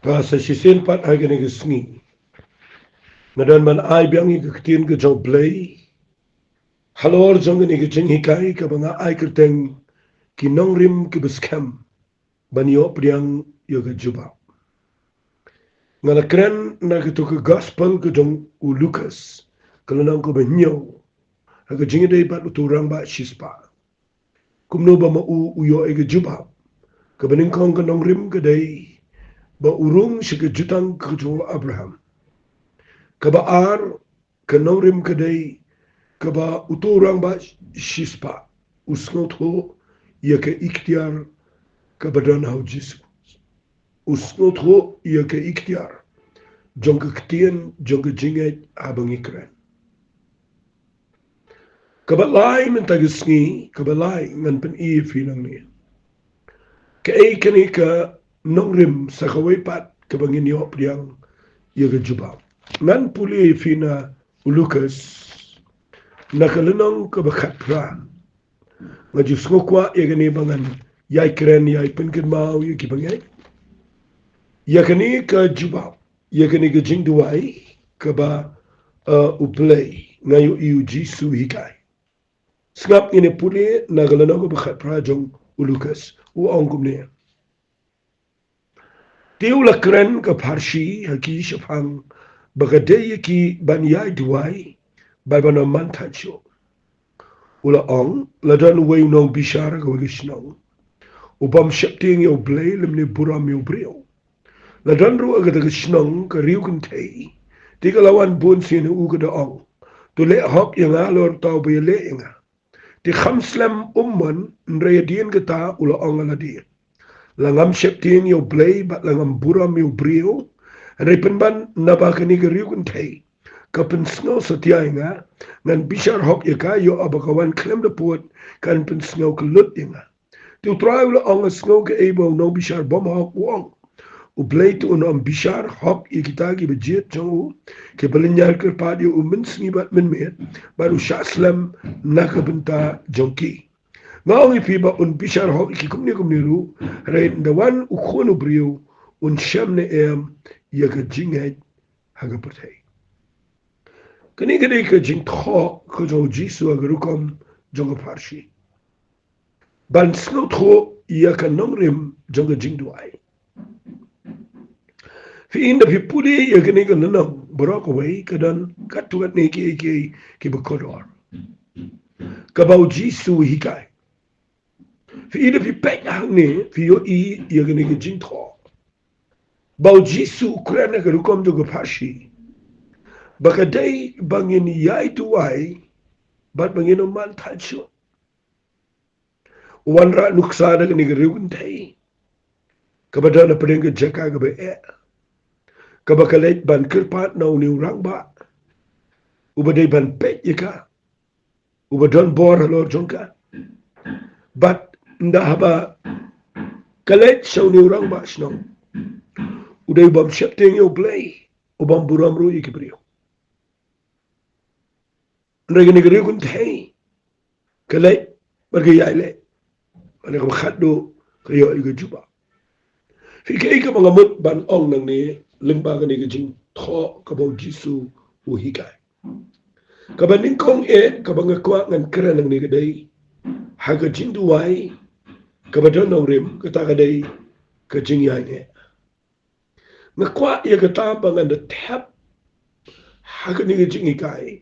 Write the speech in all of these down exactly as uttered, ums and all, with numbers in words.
Ba sa shisien pat ha kane ka sngi nga don ban ai biang ïa ka ktien ka jong U Blei halor jong kane ka jinghikai kaba nga ai kyrteng ki nongrim kiba skhem ban ïoh pdiang ïa ka jubab. Nga la kren na kato ka gospel ka jong u Lukas, ka lynnong kaba hynñiew, ha ka jingïadei bad uto u rangbah shispah. Kumno ba ma u u ïoh ïa ka jubab. Kaba nyngkong ka nongrim ka dei ba u rung sha ka jutang ka jong u Abraham. Kaba ar ka nongrim ka dei kaba uto u rangbah shispah u sngewthuh ïa ka iktiar kaba don ha u Jisu. U sngewthuh ïa ka iktiar jong ka ktien jong ka jingngeit haba ngi kren. Kaba lai mynta ka sngi, kaba lai ngan pyni ïa phi nangne. Kaei kane ka nongrim sa kawei pat kaba ngin ïoh pdiang ïa ka jubab. Ngan pule ïa phi na u Lukas na ka lynnong kaba khatphra. Nga ju sngew kwah ïa kane ba ngan ïai kren ïai pynkynmaw ïa ki bangeit ïa kane ka jubab, ïa kane ka jingduwai kaba, eh, U Blei, nga ïohi u Jisu u hikai. Sngap ngin ïa pule na ka lynnong kaba khatphra jong u Lukas, u ong kumne. Te u la kren ka pharshi ha ki shaphang ba ka dei ïa ki ban ïai duwai bad ban ym man thait shuh. U la ong, la don uwei u nongbishar ha kawei ka shnong, u bym sheptieng ïa U Blei lymne burom ïa u briew. La don ruh ha kata ka shnong ka riew kynthei. Te ka la wan bun sien ha u ka da ong, to leh hok ïa nga halor uta uba ïaleh ïa nga. Te kham slem um mon, hynrei hadien kata u la ong ha lade, la ngam sheptieng ïa U Blei bad la ngam burom ïa u briew. Hynrei pynban naba kane ka riew kynthei ka pynsngew satia ïa nga, ngan bishar hok ïa ka, ïoh haba ka wan khlem da pud kan pynsngew kyllut ïa nga. Te U Trai u la ong, sngew kaei ba u nongbishar bymhok u ong. U Blei te un ym bishar hok ïa kita kiba jied jong u, kiba lynñiar kyrpad ïa u mynsngi bad mynmiet, bad u shah slem na ka bynta jong ki. Nga ong ïa phi ba un bishar hok ïa ki kumne kumne ruh, hynrei ynda wan u Khun u briew, un shem ne em ïa ka jingngeit ha ka pyrthei. Kane ka dei ka jingthoh ka jong u Jisu ha ka rukom jong ka pharshi ban sngewthuh ïa ka nongrim jong ka jingduwai. Phi, ynda phi pule ïa kane ka lynnong baroh kawei ka don katto katne kiei kiei kiba kordor kaba u Jisu u hikai. Phi, ynda phi peit hangne phi ïohi ïa kane ka jingthoh ba u Jisu u kren ha ka rukom jong ka pharshi ba ka dei ba ngin ïai duwai bad ba ngin ym man thait shuh. U wanrah nuksa da kane ka riew kynthei kaba don hapdeng ka jaka kaba eh, kaba ka leit ban kyrpad na une u rangbah uba dei ban peit ïa ka, uba don bor halor jong ka. Bad ynda haba ka leit sha une u rangbah shnong, u dei u bym sheptieng ïa U Blei, u bym burom ruh ïa ki briew. Hynrei kane ka riew kynthei ka leit bad ka ïai leh, bad kaba khatduh ka ïoh ïa ka jubab. Phi, kaei kaba nga mut ban ong nangne lyngba kane ka jingthoh kaba u Jisu u hikai, kaba nyngkong eh kaba nga kwah ngan kren nangne ka dei ha ka jingduwai kaba don nongrim, kata ka dei ka jingïaineh. Nga kwah ïa kata ba ngan da thep ha kane ka jinghikai,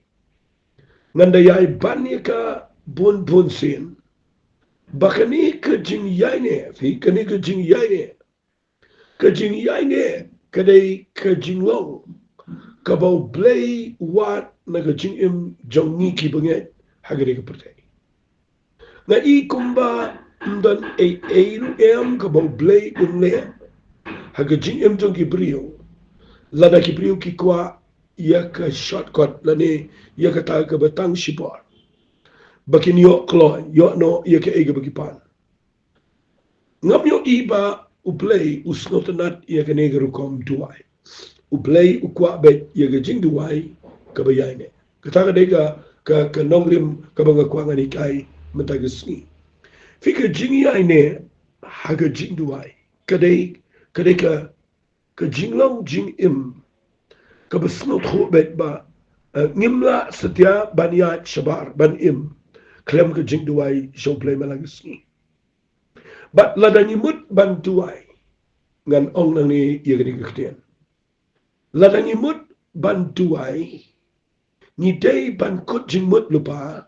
ngan da ïai ban ïa ka bun bun sien, ba kane ka jingïaineh, phi, kane ka jingïaineh, ka jingïaineh ka dei ka jinglong kaba U Blei u wad na ka jingim jong ngi ki bangeit ha kane ka pyrthei. Nga i kumba ym don ei ei ruh em kaba U Blei un leh ha ka jingim jong ki briew, lada ki briew ki kwah ïa ka shortcut lane ïa kata kaba tang shipor, ba kin ïoh kloi, ïoh noh ïa kaei kaba ki pan. Ngam ïohi ba U Blei u sngewtynnad ïa kane ka rukom duwai. U Blei u kwah beit ïa ka jingduwai kaba ïaineh. Kata ka dei ka, ka, ka nongrim kaba nga kwah ngan hikai mynta ka sngi. Phi, ka jingïaineh ha ka jingduwai ka dei, ka dei ka ka jinglong jingim kaba sngewthuh beit ba, eh, ngim lah satia ban ïaid shabar ban im khlem ka jingduwai sha U Blei man la ka sngi. Bad lada ngi mut ban duwai, ngan ong nangne ïa kane ka ktien. Lada ngi mut ban duwai, ngi dei ban kut jingmut lypa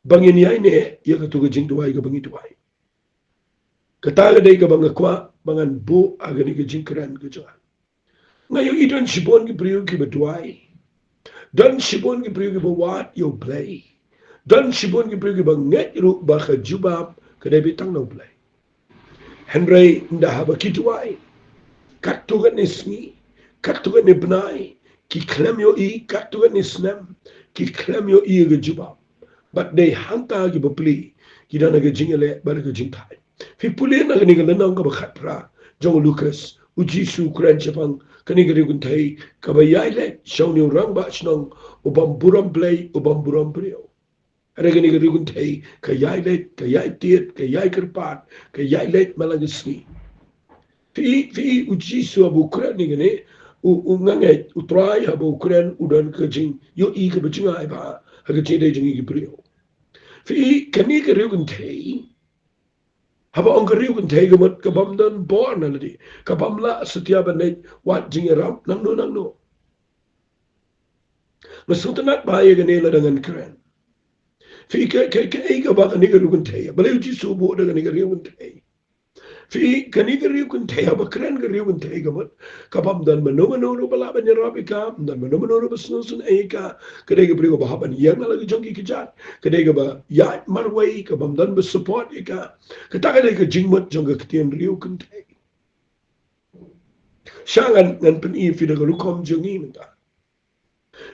ba ngin ïaineh ïa kato ka jingduwai kaba ngi duwai. Kata ka dei kaba nga kwah ba ngan buh ha kane ka jingkren ka jong nga. Nga ïohi don shibun ki briew kiba duwai. Don shibun ki briew kiba wad ïa U Blei. Don shibun ki briew kiba ngeit ruh ba ka jubab ka dei beit tang na U Blei. Hynrei ynda haba ki duwai, katto katne sngi, katto katne bnai, ki khlem ïohi, katto katne snem, ki khlem ïohi ïa ka jubab. Bad dei hangta ki bapli ki don ha ka jingïaleh bad ka jingthait. Phi pule na kane ka lynnong kaba khatphra jong u Lukas, u Jisu u kren shaphang kane ka riew kynthei kaba ïai leit sha une u rangbah shnong, u bym burom Blei, u bym burom briew. Hynrei kane ka riew kynthei ka ïai leit, ka ïai tied, ka ïai kyrpad, ka ïai leit man la ka sngi. Phi, phi, u Jisu haba u kren ïa kane, u, u nga ngeit, u Trai haba u kren, u don ka jingïohi kaba jngai bha ha ka jingdei jong ngi ki briew. Phi, kane ka riew kynthei, haba ong ka riew kynthei ka mut ka bym don bor na lade, ka bym lah satia ban leit wad jingïarap nangno nangno. Nga sngewtynnat bha ïa kane lada ngan kren. Phi, ka, ka, kaei kaba kane ka riew kynthei, balei u Jisu u buh da kane ka riew kynthei? Phi, kane ka riew kynthei, haba kren ka riew kynthei ka mut ka bym don mano mano ruh ba lah ban ïarap ïa ka, bym don mano mano ruh ba sngewsynei ïa ka. Ka dei ka briew kaba hap ban ïeng na la ka jong ki kjat. Ka dei kaba ïaid marwei, ka bym don ba support ïa ka. Kata ka dei ka jingmut jong ka ktien riew kynthei. Sha ngan, ngan pyni ïa phi da ka rukom jong ngi mynta.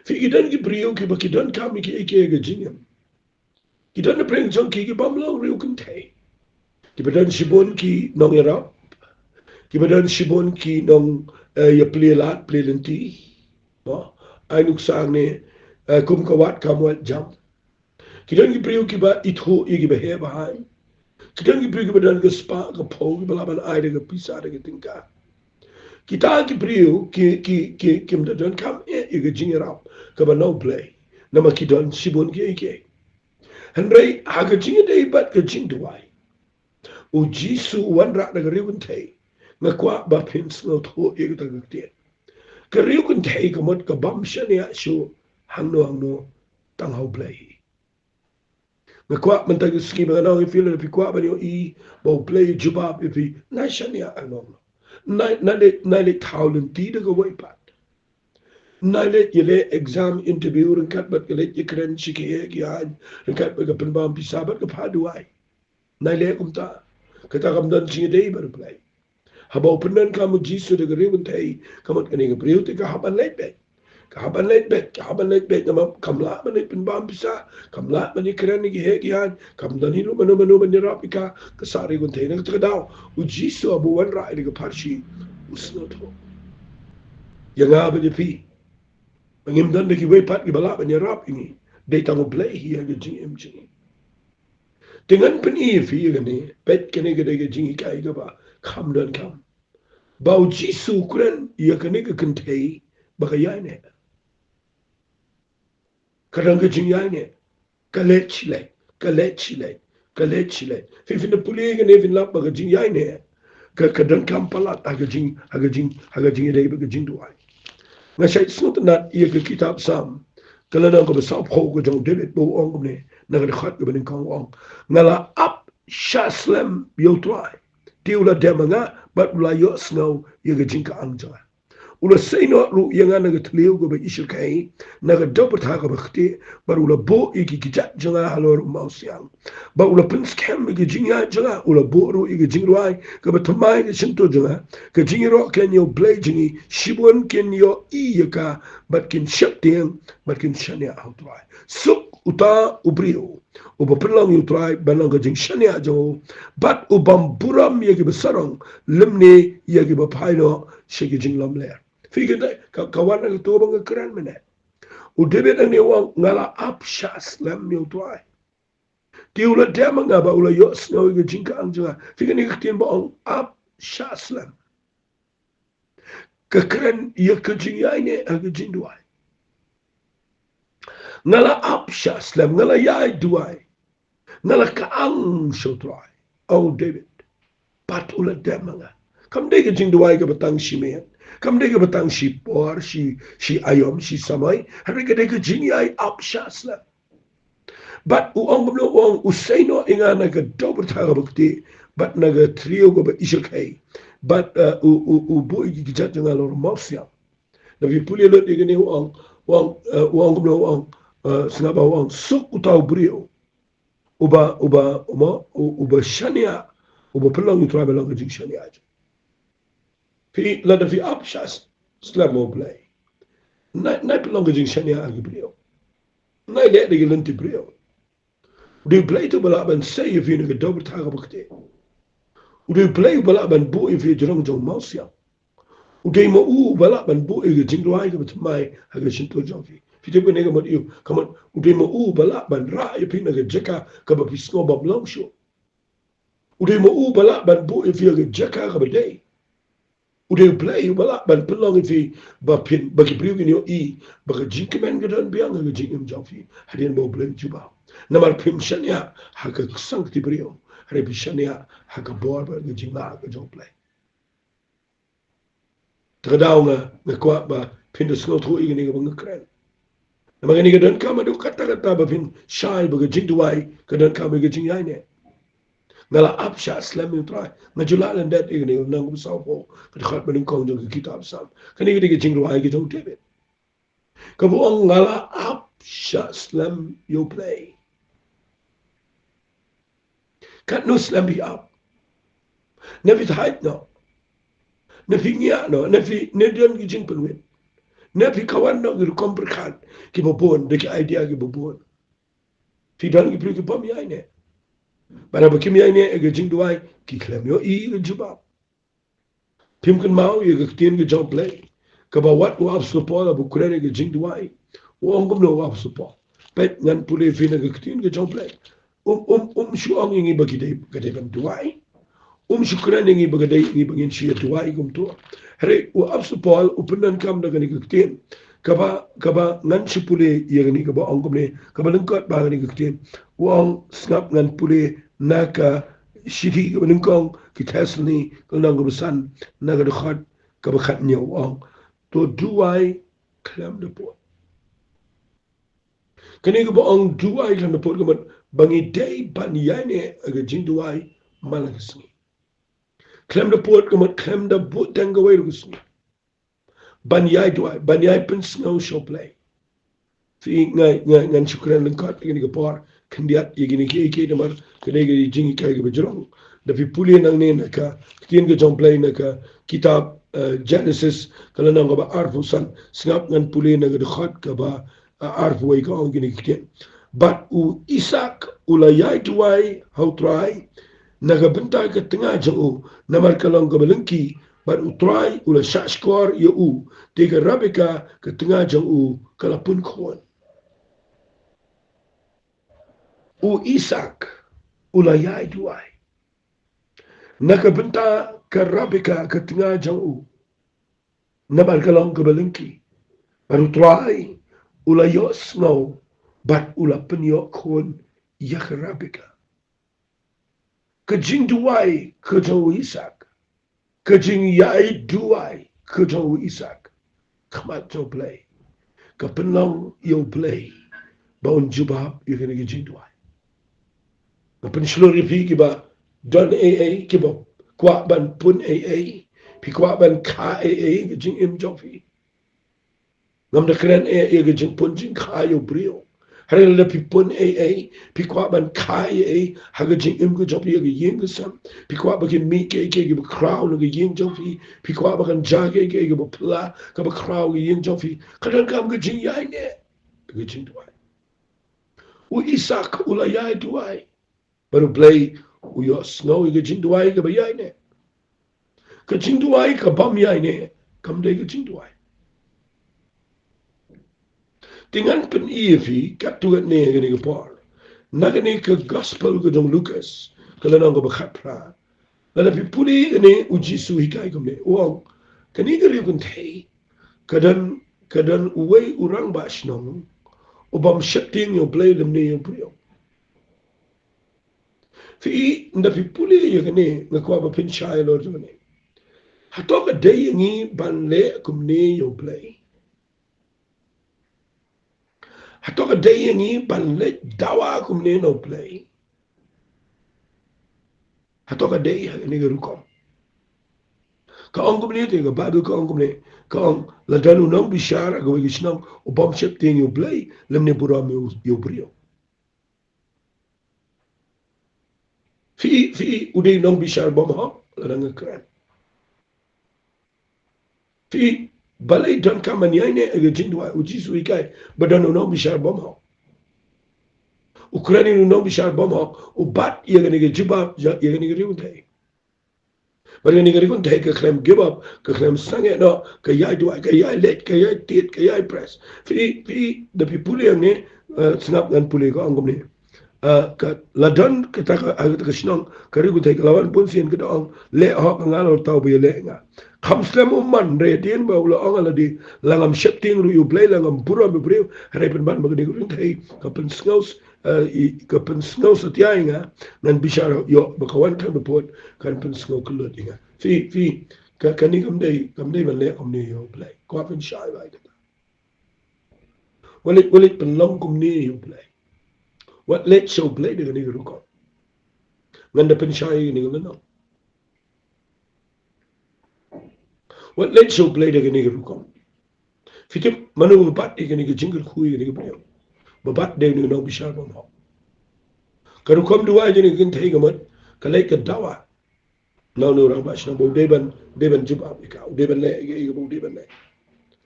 Phi, ki don ki briew kiba ki donkam ïa kiei kiei ha ka jingim. Ki don na pdeng jong ki ki bym long riew kynthei. Kiba don shibun ki nongïarap. Kiba don shibun ki nong, eh, ïa plie lad, plie lynti. Mo, ai nuksa hangne, eh, kum ka wat kam wat jam. Ki don ki briew kiba ithuh ïa kiba heh ba haiñ. Ki don ki briew kiba don ka spah ka phew kiba lah ban ai da ka pisa da ka tyngka. Kita ki briew ki, ki, ki, kim da donkam eh ïa ka jingïarap kaba na U Blei. Namar ki don shibun kiei kiei. Hynrei ha ka jingïadei bad ka jingduwai, u Jisu u wanrah da ka riew kynthei. Nga kwah ba phin sngewthuh ïa kata ka ktien. Ka riew kynthei ka mut ka bym shaniah shuh hangno hangno tang ha U Blei. Nga kwah mynta ka sngi ba ngan ong ïa phi, lada phi kwah ban ïohi ba U Blei u jubab ïa phi, nai shaniah hangno hangno. Nai, nai leit, nai leit thaw lynti da kawei pat. Nai leit ïaleh exam, interview ryngkat bad ka leit ïakren sha ki heh ki haiñ, ryngkat bad ka pynbam pisa bad ka phah duwai. Nai leh kumta. Kata kam don jingïadei bad U Blei. Haba u pyndonkam u Jisu da ka riew kynthei, ka mut kane ka briew te ka hap ban leit beit. Ka hap ban leit beit, ka hap ban leit beit, namar kam lah ban leit pynbam pisa, kam lah ban ïakren ïa ki heh ki haiñ, kam don hi ruh mano mano ban ïarap ïa ka, ka sah riew kynthei. Na kata ka daw u Jisu haba u wanrah ïa ka pharshi, u sngewthuh. Ïa nga bad ïa phi, ba ngim don da kiwei pat kiba lah ban ïarap ïa ngi. Dei tang U Blei hi ha ka jingim jong ngi. Te ngan pyni ïa phi ïa kane, peit kane ka dei ka jinghikai kaba kham donkam. Ba u Jisu u kren ïa kane ka kynthei ba ka ïaineh. Ka don ka jingïaineh. Ka leit shi leit, ka leit shi leit, ka leit shi leit. Phi, phin da pule ïa kane phin lap ba ka jingïaineh ka, ka donkam palat ha ka jing, ha ka jing, ha ka jingïadei bad ka jingduwai. Nga shait sngewtynnat ïa ka kitab Salm, ka lynnong kaba sawphew ka jong u David ba u ong kumne, na ka dkhot kaba nyngkong u ong, nga la ap shah slem ïa u Trai. Te u la dem ha nga bad u la ïohsngew ïa ka jingkyrshan jong nga. U la sei noh ruh ïa nga na ka thliew kaba ishyrkhei, na ka dewbyrtha kaba ktieh, bad u la buh ïa ki kjat jong nga halor u mawsiang. Bad u la pynskhem ïa ka jingïaid jong nga, u la buh ruh ïa ka jingrwai kaba thymmai ha ka shyntur jong nga. Ka jingïaroh keiñ ïa U Blei jong ngi, shibun kin ïohi ïa ka, bad kin sheptieng, bad kin shaniah ha u Trai. Suk uta u briew uba pynlong ïa u Trai ban long ka jingshaniah jong u, bad u bym burom ïa kiba sarong, lymne ïa kiba phai noh sha ki jinglong ler. Phi, kata ka, ka wan na kato ba nga kren mynne. U David hangne u ong, nga la ap shah slem ïa u Trai. Te u la dem ha nga bad u la ïohsngew ïa ka jingkyrshan jong nga. Phi, kane ka ktien ba ong ap shah slem. ka kren ïa ka jingïaineh ha ka jingduwai. Nga la ap shah slem, nga la ïai duwai, nga la kyang sha U Trai, O David. Pat u la dem ma nga. Kam dei ka jingduwai kaba tang shi miet, kam dei kaba tang shi por, shi, shi aïom, shi samoi. Hynrei ka dei ka jingïai ap shah slem. Bad u ong kumno, u ong, u sei noh ïa nga na ka dor bynta kaba ktieh, bad na ka triew kaba ishyrkhei. Bad, eh, u, u, u buh ïa ki kjat jong nga halor u mawsiang. Lada phi pule lut ïa kane u ong, u ong, eh, u ong kumno, u ong, eh, sngap ba u ong, suk uta u briew uba, uba, uba, u-, uba shaniah, uba pynlong ïa U Trai ba long ka jingshaniah. Phi, lada phi ap shah slem ma U Blei, nai, nai pynlong ka jingshaniah ha ki briew. Nai leh da ki lynti briew. U dei U Blei uba lah ban sei ïa phi na ka dor bynta kaba ktieh. U dei U Blei uba lah ban buh ïa phi jrong jong u mawsiang. U dei ma u uba lah ban buh ïa ka jingduwai kaba thymmai ha ka shyntur jong phi. Phi tip kane ka mut aïu? Ka mut u dei ma u uba lah ban rah ïa phi na ka jaka kaba phi sngew bym long shuh. U dei ma u uba lah ban buh ïa phi ha ka jaka kaba dei. U dei U Blei uba lah ban pynlong ïa phi ba phin, ba ki briew kin ïohi ba ka jingkmen ka don biang ha ka jingim jong phi hadien ba U Blei u jubab. Namar phim shaniah ha ka ksang kti briew, hynrei phi shaniah ha ka bor bad ka jinglah ka jong U Blei. Te ka daw nga, nga kwah ba phin da sngewthuh ïa kane kaba nga kren. Namar kane ka donkam haduh katta katta ba phin shai ba ka jingduwai ka donkam ïa ka jingïaineh. Nga la ap shah slem ïa U Trai. Nga ju lah lyndet ïa kane, nang kumba saw phew, ka dkhot ba nyngkong jong ka kitab Salm. Kane ka dei ka jingduwai ka jong u David. Kaba ong nga la ap shah slem ïa U Blei. Katno slem phi ap? Ne phi thait noh? Ne phi ngiah noh? Ne phi, ne don ki jingpynwit? Ne phi kawon noh ki rukom pyrkhat kiba bun, da ki idea kiba bun? Phi don ki briew ki bym ïaineh. Bad haba kim ïaineh ïa ka jingduwai, ki khlem ïohi ïa ka jubab. Phim kynmaw ïa ka ktien ka jong U Blei, kaba wat u Apostol Paul haba u kren ïa ka jingduwai, u ong kumno u Apostol Paul? Peit, ngan pule ïa phi na ka ktien ka jong U Blei. Um, um, um shu ong ïa ngi ba ki dei, ka dei ban duwai. Um shu kren ïa ngi ba ka dei ngi ba ngin shu ïa duwai kumto. Hynrei u Apostol Paul u pyndonkam da kane ka ktien kaba, kaba ngan shu pule ïa kane kaba ong kumne, kaba lyngkot bha kane ka ktien. U ong, sngap, ngan pule na ka shithi kaba nyngkong ki Thessaloni, ka lynnong kaba san, na ka dkhot kaba khathynñiew, u ong, to duwai khlem da pud. Kane kaba ong duwai khlem da pud ka mut ba ngi dei ban ïaineh ha ka jingduwai man la ka sngi. Khlem da pud ka mut khlem da buhteng kawei ruh ka sngi. Ban ïai duwai, ban ïai pynsngew sha U Blei. Phi, nga, nga, ngan shu kren lyngkot ïa kane ka por khyndiat ïa kine kiei kiei namar ka dei ka jinghikai kaba jrong. Da phi pule nangne na ka ktien ka jong U Blei na ka kitab, eh, Genesis, ka lynnong kaba arphew san, sngap, ngan pule na ka dkhot kaba, eh, arphew wei, ka ong kine ki ktien. Bad u Isaak u la ïai duwai ha U Trai na ka bynta ka tnga jong u, namar ka long kaba lyngkhi, bad U Trai u la shah shkor ïa u, te ka Rebeka ka tnga jong u ka la pun khun. U Isaak u la ïai duwai na ka bynta ka Rebeka ka tnga jong u, namar ka long kaba lyngkhi, bad U Trai u la ïohsngew bad u la pynïoh khun ïa ka Rebeka. Ka jingduwai ka jong u Isaak, ka jingïai duwai ka jong u Isaak, khmat jong U Blei, ka pynlong ïa U Blei ba un jubab ïa kane ka jingduwai. Nga pynshlur ïa phi kiba don ei ei, kiba kwah ban pun ei ei, phi kwah ban kha ei ei ka jingim jong phi. Ngam da kren eh ïa ka jingpun jingkha ïa u briew. Hynrei lada phi pun ei ei, phi kwah ban kha ei ei ha ka jingim ka jong phi, ïa ka ïing ka sem, phi kwah ba kin mih kiei kiei kiba khraw na ka ïing jong phi, phi kwah ba kan jia kiei kiei kiba pla kaba khraw ka ïing jong phi, ka donkam ka jingïaineh, ka jingduwai. U Isaak u la ïai duwai. Bad U Blei u ïohsngew ïa ka jingduwai kaba ïaineh. Ka jingduwai ka bym ïaineh kam dei ka jingduwai. Te ngan pyni ïa phi katto katne ha kane ka por na kane ka gospel ka jong u Lukas, ka lynnong kaba khatphra. Lada phi pule kane, u Jisu u hikai kumne, u ong, kane ka ri kynthei ka don, ka don uwei u rangbah shnong u bym sheptieng ïa U Blei lymne ïa u briew. Phi i, ynda phi pule ïa kane, nga kwah ba phin shai halor jong kane. Hato ka dei ïa ngi ban leh kumne ïa U Blei? Hato ka dei ïa ngi ban leit dawa kumne na U Blei? Hato ka dei ha kane ka rukom? Ka ong kumne te, ka Baibl ka ong kumne, ka ong, la don u nongbishar ha kawei ka shnong u bym sheptieng ïa U Blei lymne burom ïa u, ïa u briew. Phi i, phi i, u dei u nongbishar bymhok, lada nga kren. Phi i, balei donkam ban ïaineh ha ka jingduwai? U Jisu u hikai ba don u nongbishar bymhok. U kren ïa u nongbishar bymhok, u bat ïa kane ka jubab, ïa, ïa kane ka ri kynthei. Bad kane ka ri kynthei ka khlem give up, ka khlem sangeh noh, ka ïai duwai, ka ïai leit, ka ïai tied, ka ïai press. Phi i, phi i, da phi pule hangne, eh, sngap ngan pule, ka ong kumne. Ah, ka, la don kata ka, ah, kata ka shnong, ka ri kynthei ka la wan bunsien, ka da ong, leh hok ha nga halor uta uba ïaleh ïa nga. Kham slem u man, hynrei hadien ba u la ong ha lade, la ngam sheptieng ruh ïa U Blei, la ngam burom ïa u briew, hynrei pynban ba kane ka ri kynthei ka pynsngew, eh, i, ka pynsngew satia ïa nga, ngan bishar ïoh ba ka wan tang daput kan pynsngew kyllut ïa nga. Phi, phi, ka, kane kam dei, kam dei ban leh kumne ïa U Blei. Kwah pynshai ba ïa kata. Wat leit, wat leit pynlong kumne ïa U Blei. Wat leit sha U Blei da kane ka rukom. Ngan da pynshai ïa kane ka lynnong. Wat leit sha U Blei da kane ka rukom. Phi tip mano ba bat ïa kane ka jingkyrkhu ïa kane ka briew? Ba bat dei une u nongbishar bymhok. Ka rukom duwai jong kane ka kynthei ka mut ka leit ka dawa na une u rangbah shnong ba u dei ban, dei ban jubab ïa ka, u dei ban leh ïa kaba u dei ban leh.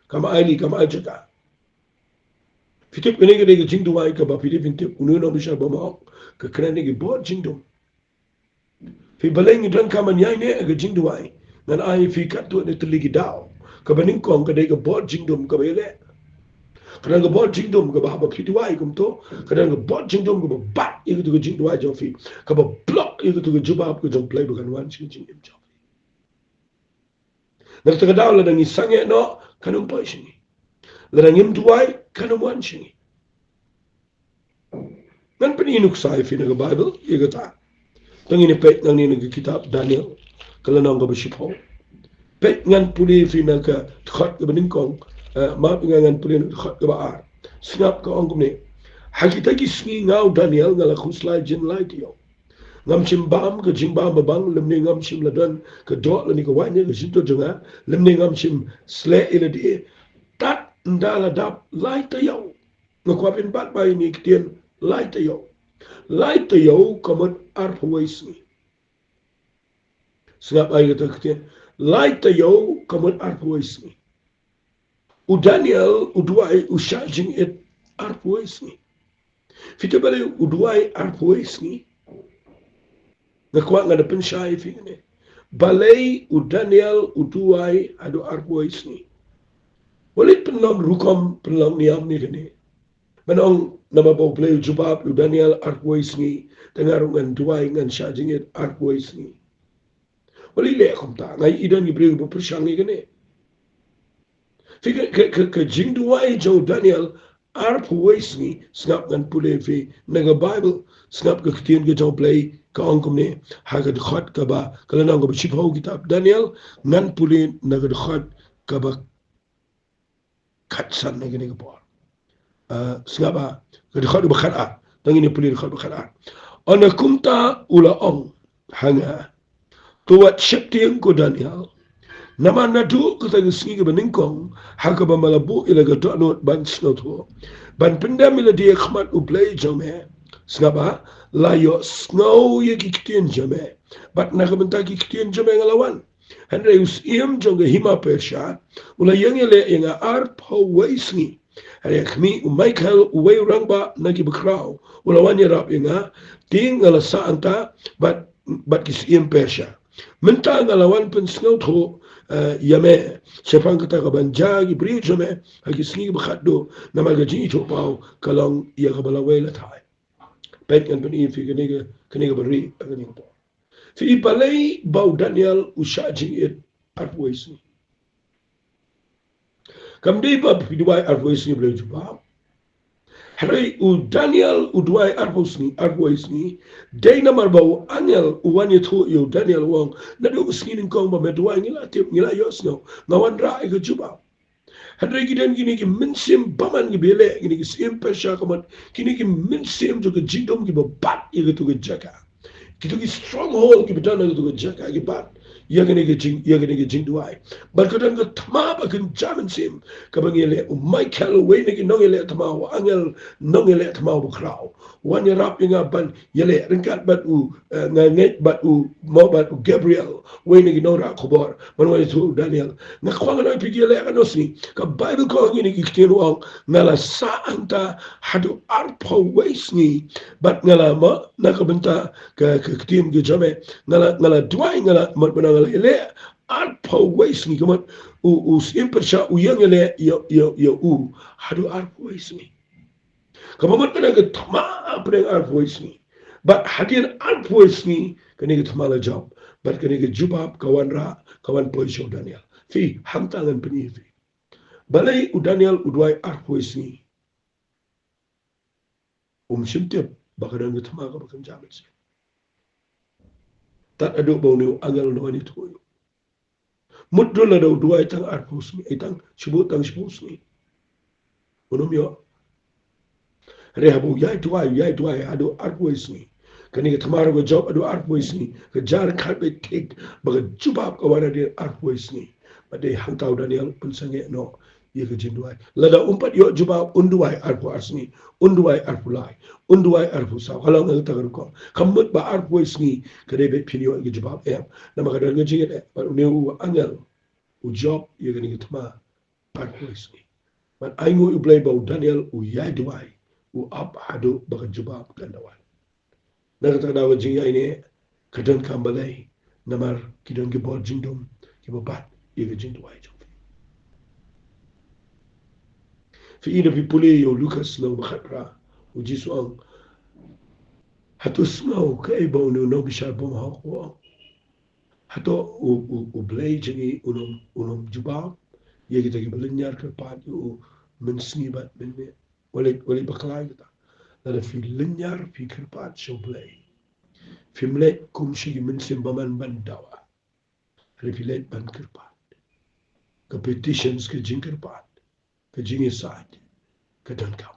Kam ai lih, kam ai jaka. Phi tip kane ka dei ka jingduwai kaba phi dei phin tip une u nongbishar bymhok ka kren ïa ki bor jingdum. Phi, balei ngi donkam ban ïaineh ha ka jingduwai? Ngan ai phi katto katne tylli ki daw. Kaba nyngkong ka dei ka bor jingdum kaba ïaleh. Ka don ka bor jingdum kaba haba phi duwai kumto, ka don ka bor jingdum kaba bat ïa kato ka jingduwai jong phi, kaba block ïa kato ka jubab ka jong U Blei ba kan wan sha ka jingim jong phi. Na kata ka daw lada ngi sangeh noh, kan ym poi sha ngi. Lada ngim duwai, kan ym wan sha ngi. Ngan pyni nuksa ïa phi na ka Baibl ïa kata. To ngin ïa peit nangne na ka kitab Daniel, ka lynnong kaba shiphew. Peit, ngan pule ïa phi na ka dkhot kaba nyngkong, eh, map ïa nga, ngan pule na ka dkhot kaba ar. Sngap, ka ong kumne: Ha kita ki sngi nga u Daniel nga la khuslai jin lai taïew. Ngam shym bam ka jingbam babang, lymne ngam shym la don ka doh lane ka waiñ ha ka shyntur jong nga, lymne ngam shym sleh ïa lade tad ynda la dap lai taïew. Nga kwah phin bat bha ïa kine ki ktien lai taïew. Lai taïew ka mut arphew wei sngi. Sngap bha ïa kata ka ktien. Lai taïew ka mut arphew wei sngi. U Daniel u duwai, u shah jingit arphew wei sngi. Phi tip balei u duwai arphew wei sngi? Nga kwah, nga da pynshai ïa phi kane. Balei u Daniel u duwai haduh arphew wei sngi? Wat leit pynlong rukom, pynlong niam ïa kane. Ban ong namar ba U Blei u jubab ïa u Daniel arphew wei sngi, te nga ruh ngan duwai, ngan shah jingit arphew wei sngi. Wat leh kumta, nga ïohi don ki briew kiba pyrshang ïa kane. Phi, ka, ka, ka, ka jingduwai jong u Daniel arphew wei sngi, sngap, ngan pule ïa phi na ka Baibl, sngap, ka ktien ka jong U Blei ka ong kumne, ha ka dkhot kaba, ka lynnong kaba shiphew kitab Daniel, ngan pule na ka dkhot kaba khatsan na kane ka por. Ah, sngap, ah, ka dkhot ba khatar. To ngin ïa pule dkhot ba khatar. Ynda kumta u la ong ha nga: To wat sheptieng, ko Daniel. Namar naduh kata ka sngi kaba nyngkong ha kaba me la buh ïa la ka dohnud ban sngewthuh, ban pyndem ïa lade ha khmat U Blei jong me, sngap, ah, la ïohsngew ïa ki ktien jong me, bad na ka bynta ki ktien jong me nga la wan. Hynrei u syiem jong ka hima Persia u la ïeng ïaleh ïa nga arphew wei sngi. Hynrei ha khmih, u Mikael, uwei u rangbah na ki bakhraw, u la wan ïarap ïa nga, te nga la sah hangta bad, bad ki syiem Persia. Mynta nga la wan pynsngewthuh, eh, ïa me shaphang kata kaban jia ki briew jong me ha ki sngi kiba khatduh, namar ka jingithuhpaw ka long ïa kaba lawei lawei. Peit, ngan pyni ïa phi kane ka, kane kaba rieh ha kane ka por. Phi i, balei ba u Daniel u shah jingit arphew wei sngi? Kam dei ba phi duwai arphew sngi Blei u jubab. Hynrei u Daniel u duwai arphew sngi, arphew sngi. Dei namar ba u angel u wan ïathuh ïa u Daniel u ong, naduh ka sngi nyngkong ba me duwai ngi la tip, ngi la ïohsngew, nga wanrah ïa ka jubab. Hynrei ki don kine ki mynsiem bymman kiba ïaleh, kine ki syiem Persia ka mut, kine ki mynsiem jong ka jingdum kiba bat ïa katu ka jaka. Kitu ki stronghold kiba don ha katu ka jaka ki bat ïa kane ka jing, ïa kane ka jingduwai. Bad ka don ka thma ba kynja mynsiem kaba ngi ïaleh, u Michael uwei na ki nongïaleh thma, u angel nongïaleh thma uba khraw, u wan ïarap ïa nga ban ïaleh ryngkat bad u, eh, nga ngeit bad u, mo bad u Gabriel, uwei na ki nongrah khubor, ban wan ïathuh ïa u Daniel. Nga kwah ngan ong ïa phi, ki ïaleh katno sngi? Ka Baibl ka ong ïa kine ki ktien, u ong, nga la sah hangta haduh arphew wei sngi. Bad nga la, mo, na ka bynta ka, ka ktien ka jong me, nga la, nga la duwai, nga la, mo, bad nga la ïaleh arphew wei sngi. Ka mut u, u syiem Persia u ïeng ïaleh ïa, ïa, ïa u haduh arphew wei sngi. Kaba mut kane ka thma pdeng arphew wei sngi. Bad hadien arphew wei sngi kane ka thma la jop. Bad kane ka jubab ka wanrah, ka wan poi sha u Daniel. Phi, hangta ngan pyni ïa phi. Balei u Daniel u duwai arphew wei sngi? Um shym tip ba ka don ka thma kaba kynja mynsiem. Tad haduh ba une u angel u wan ïathuh ïa u. Mut dur lada u duwai tang arphew sngi, eh, tang shibun, tang shibun sngi, un ym ïoh. Hynrei haba u ïai duwai, u ïai duwai haduh arphew wei sngi, kane ka thma ruh ka jop haduh arphew wei sngi, ka jia ryngkat beit thik ba ka jubab ka wan hadien arphew wei sngi. Bad dei hangta u Daniel un sangeh noh ïa ka jingduwai. Lada um pat ïoh jubab, un duwai arphew ar sngi, un duwai arphew lai, un duwai arphew saw, ka long kata ka rukom. Kam mut ba arphew wei sngi ka dei beit phin ïoh ïa ka jubab, em. Namar ka don ka jingïaleh bad une u angel u jop ïa kane ka thma arphew wei sngi. Bad ainguh ïa u Blei ba u Daniel u ïai duwai, u ap haduh ba ka jubab kan da wan. Na kata ka daw ka jingïaineh ka donkam balei? Namar ki don ki bor jingdum kiba bat ïa ka jingduwai jong phi. Phi i, lada phi pule ïa u Lukas lynnong ba khatphra, u Jisu u ong, hato sngew kaei ba une u nongbishar bymhok u ong? Hato u, u, u Blei jong ngi un ym, un ym jubab ïa kita kiba lynñiar kyrpad ïa u mynsngi bad mynmiet? Wat leit, wat leit bakla ïa kata. Lada phi lynñiar, phi kyrpad sha u Blei, phim leit kum sha ki mynsiem bymman ban dawa. Hynrei phi leit ban kyrpad. Ka petitions, ka jingkyrpad, ka jingïasaid ka donkam.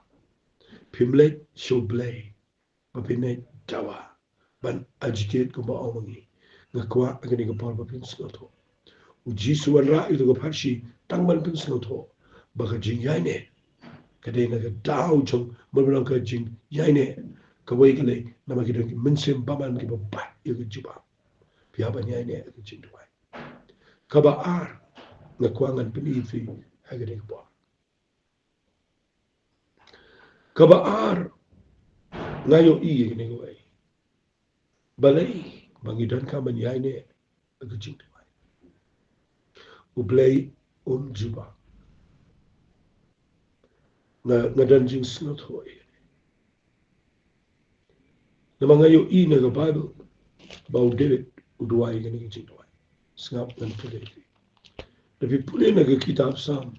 Phim leit sha u Blei ba phin leit dawa, ban agitate kumba ong ma ngi. Nga kwah ha kane ka por ba phin sngewthuh. U Jisu u wanrah ïa kito ki pharshi tang ban pynsngewthuh ba ka jingïaineh ka dei na ka daw jong, mut ba long ka jingïaineh kawei ka lei, namar ki don ki mynsiem bymman kiba bat ïa ka jubab. Phi hap ban ïaineh ha ka jingduwai. Kaba ar, nga kwah ngan pyni ïa phi ha kane ka por. Kaba ar, nga ïohi ïa kane kawei. Balei ba ngi donkam ban ïaineh ha ka jingduwai? U Blei um jubab. Nga, nga don jingsngewthuh ïa kane. Namar nga ïohi na ka Baibl ba u David u duwai kane ka jingduwai. Sngap ngan pule. Lada phi pule na ka kitab Salm,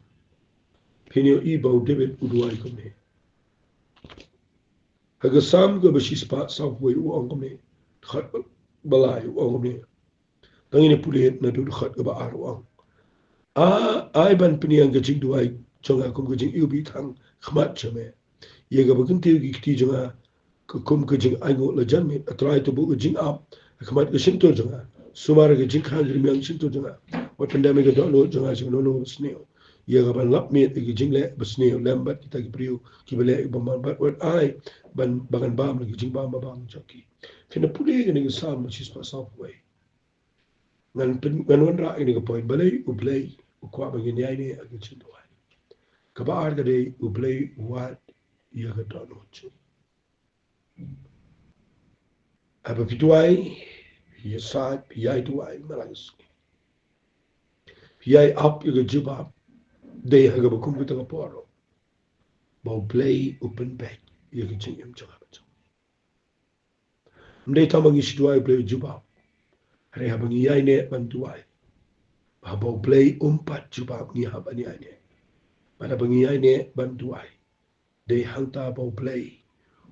phin ïohi ba u David u duwai kumne. Ha ka Salm kaba shispah sawphew wei u ong kumne. Dkhot ba lai u ong kumne. Tang ngin ïa pule naduh dkhot kaba ar, u ong, A, ai ban pynïeng ka jingduwai jong nga kum ka jingiwbih tang khmat jong me, ïa kaba kyntiew ki kti jong nga ka kum ka jingainguh la jan miet. A Trai, to buh ka jingap ha khmat ka shyntur jong nga. Sumar ïa ka jingkhang rmiang shyntur jong nga. Wat pyndem ïa ka dohnud jong nga sha kano kano kaba sniew, ïa kaban lap miet ïa ka jingleh basniew lem bad kita ki briew kiba leh ïa ka bymman. Bad wat ai ban, ba ngan bam na ka jingbam babang jong ki. Phin da pule kane ka Salm ba shispah sawphew wei. Ngan pyn-, ngan wanrah ïa kane ka point, balei U Blei u kwah ba ngin ïaineh ha ka jingduwai. Kaba ar ka dei, U Blei u wad ïa ka dohnud jong ngi. Haba phi duwai, phi ïasaid, phi ïai duwai man la ka sngi, phi ïai ap ïa ka jubab, dei ha kaba kum kata ka por ba U Blei u pynbeit ïa ka jingim jong nga bad jong phi. Ym dei tang ba ngi shu duwai U Blei u jubab. Hynrei haba ngi ïaineh ban duwai, haba U Blei um pat jubab, ngi hap ban ïaineh. Bad haba ngi ïaineh ban duwai, dei hangta ba U Blei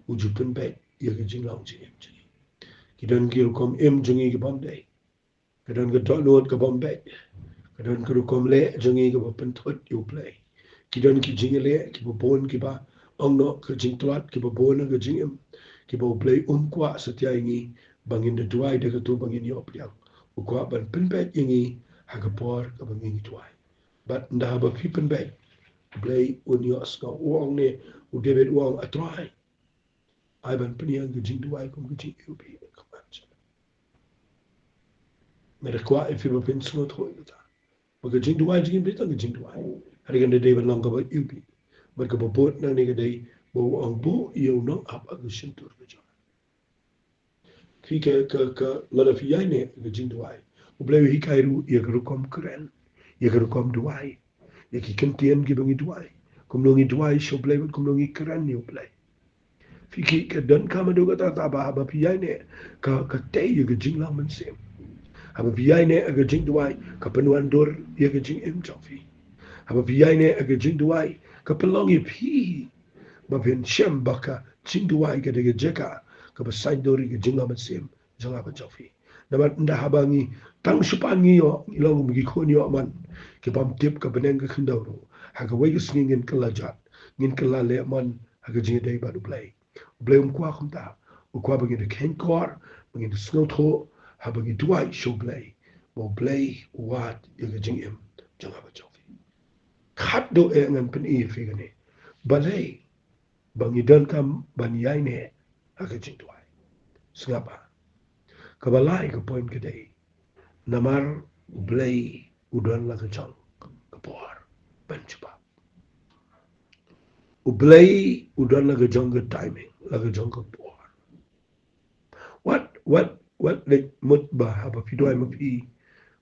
u ju pynbeit ïa ka jinglong jingim jong ngi. Ki don ki rukom im jong ngi ki bym dei. Ka don ka dohnud ka bym beit. Ka don ka rukom leh jong ngi kaba pynthut ïa U Blei. Ki don ki jingïaleh kiba bun kiba ong noh ka jingtlot kiba bun ha ka jingim, kiba U Blei um kwah satia ïa ngi ba ngin da duwai da katu ba ngin ïoh pdiang. U kwah ban pynbeit ïa ngi ha ka por kaba ngi duwai. Bad ynda haba phi pynbeit, U Blei un ïohsngew. U ong ne, u David u ong, A Trai, ai ban pynïeng ka jingduwai kum ka jingïewbih. Nga da kwah ïa phi ba phin sngewthuh ïa kata, ba ka jingduwai jong ngi ym dei tang ka jingduwai. Hynrei kan da dei ban long kaba ïewbih. Bad kaba bud nangne ka dei ba u ong, buh ïa u nongap ha ka shyntur ka jong nga. Phi ka, ka, ka, lada phi ïaineh ha ka jingduwai, U Blei u hikai ruh ïa ka rukom kren, ïa ka rukom duwai, ïa ki kyntien kiba ngi duwai, kumno ngi duwai sha U Blei bad kumno ngi kren ïa U Blei. Phi ki, ka donkam haduh katta ba haba phi ïaineh, ka, ka tei ïa ka jinglong mynsiem. Haba phi ïaineh ha ka jingduwai, ka pynwandur ïa ka jingim jong phi. Haba phi ïaineh ha ka jingduwai, ka pynlong ïa phi ba phin shem ba ka jingduwai ka dei ka jaka kaba saiñdur ïa ka jinglong mynsiem jong nga bad jong phi. Namar ynda haba ngi tang shu pan ngi ïoh, ngi long kum ki khun ïoh mon, ki bym tip ka bneng ka khyndew ruh, ha kawei ka sngi ngin kylla jot, ngin kylla leh mon ha ka jingïadei bad U Blei. U Blei um kwah kumta. U kwah ba ngin da kheiñkor, ba ngin da sngewthuh haba ngi duwai sha U Blei, ba U Blei u wad ïa ka jingim jong nga bad jong phi. Khatduh eh ngan pyni ïa phi kane. Balei ba ngi donkam ban ïaineh ha ka jingduwai? Sngap bha. Kaba lai ka point ka dei, namar U Blei u don la ka jong ka por ban jubab. U Blei u don la ka jong ka timing, la ka jong ka por. Wat, wat, wat leh mut ba haba phi duwai ma phi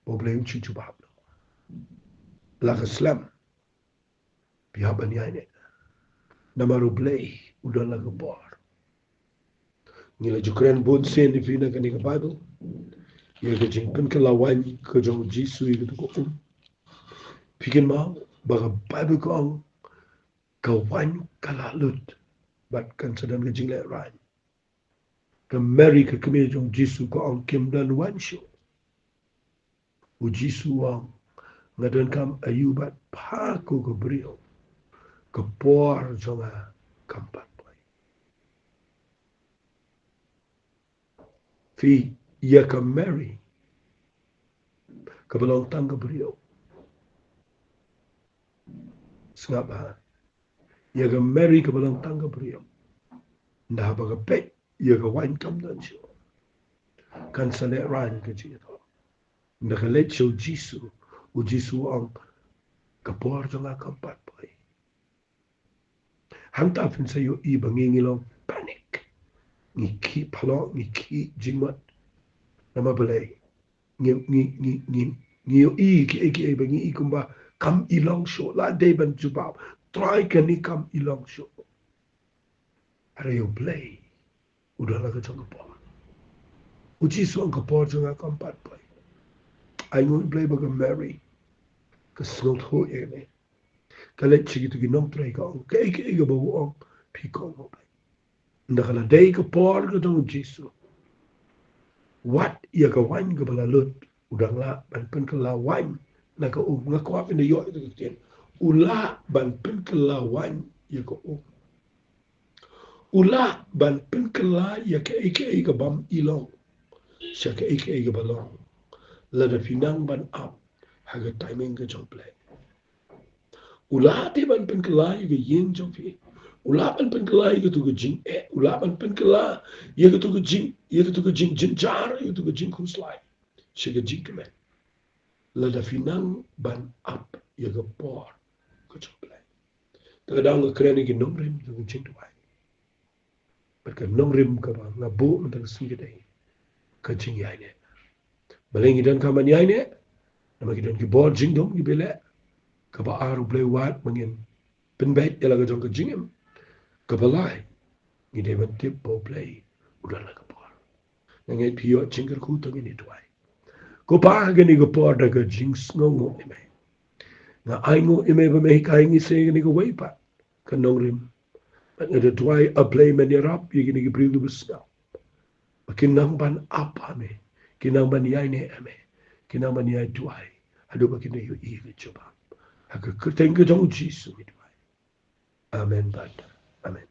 ba U Blei un shu jubab. La ka slem. Phi hap ban ïaineh. Namar U Blei u don la ka por. Ngi la ju kren bun sien ïa phi na kane ka Baibl ïa ka jingpynkylla waiñ ka jong U Jisu ïa katu ka um. Phi kynmaw ba ka Baibl ka ong ka waiñ ka la lut bad kan sa don ka jinglehraiñ. Ka Mary ka kmie jong U Jisu ka ong, kim don waiñ shuh. U Jisu u ong, nga donkam aiu bad pha ko ka briew, ka por jong nga kam pat poi. Phi, ïa ka Mary kaba long tang ka briew. Sngap bha. Ïa ka Mary kaba long tang ka briew, ynda haba ka peit ïa ka waiñ kam don shuh, kan sa lehraiñ ka jingïathoh. Ynda ka leit sha U Jisu, U Jisu u ong, ka por jong nga kam pat poi. Hangta phin sa ïohi ba ngi ngi long panic. Ngi khih phalok, ngi khih jingmut. Namar balei? Ngi, ngi, ngi, ngi, ngi ïohi kiei kiei ba ngi i kumba kam i long shuh, la dei ban jubab, Trai, kane kam i long shuh. Hynrei U Blei u don la ka jong ka por. U Jisu u ong ka por jong nga kam pat poi. Ai nguh Blei ba ka Mary ka sngewthuh ïa kane. Ka leit sha kitu ki nongtrei ka ong, kaei kaei kaba u ong phi kong, U Blei. Ynda ka la dei ka por ka jong U Jisu, wat ïa ka waiñ kaba la lut, u dang lah ban pynkylla waiñ na ka um. Nga kwah phin da ïoh ïa ka ktien, u lah ban pynkylla waiñ ïa ka um. U lah ban pynkylla ïa kaei kaei ka bym i long sha kaei kaei kaba long, lada phi nang ban ap ha ka timing ka jong U Blei. U lah te ban pynkylla ïa ka ïing jong phi. U lah ban pynkylla ïa katu ka jingeh. U lah ban pynkylla ïa katu ka jing, ïa katu ka jingjynjar, ïa katu ka jingkhuslai sha ka jingkmen, lada phi nang ban ap ïa ka por ka jong U Blei. Te ka daw nga kren ïa ki nongrim jong ka jingduwai. Bad ka nongrim kaba nga buh mynta ka sngi ka dei ka jingïaineh. Balei ngi donkam ban ïaineh? Namar ki don ki bor jingdum kiba leh. Kaba ar, U Blei u wad ba ngin pynbeit ïa la ka jong ka jingim. Kaba lai, ngi dei ban tip ba U Blei u don la ka por. Nga ngeit phi ïoh jingkyrkhu, to ngin ïa duwai. Ko Pa, ha kane ka por da ka jingsngewnguh ïa me, Nga ainguh ïa me ba me hikai ngi sha kane kawei pat ka nongrim. Bad nga da duwai, A Blei, men ïarap ïa kine ki briew kiba sngap ba kin nang ban ap ha me, kin nang ban ïaineh ha me, kin nang ban ïaduwai haduh ba kin da ïohi ïa ka jubab. Ha ka kyrteng ka jong U Jisu ngi duwai. Amen bad amen.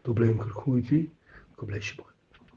To Blei un kyrkhu ïa phi. Khublei shibun.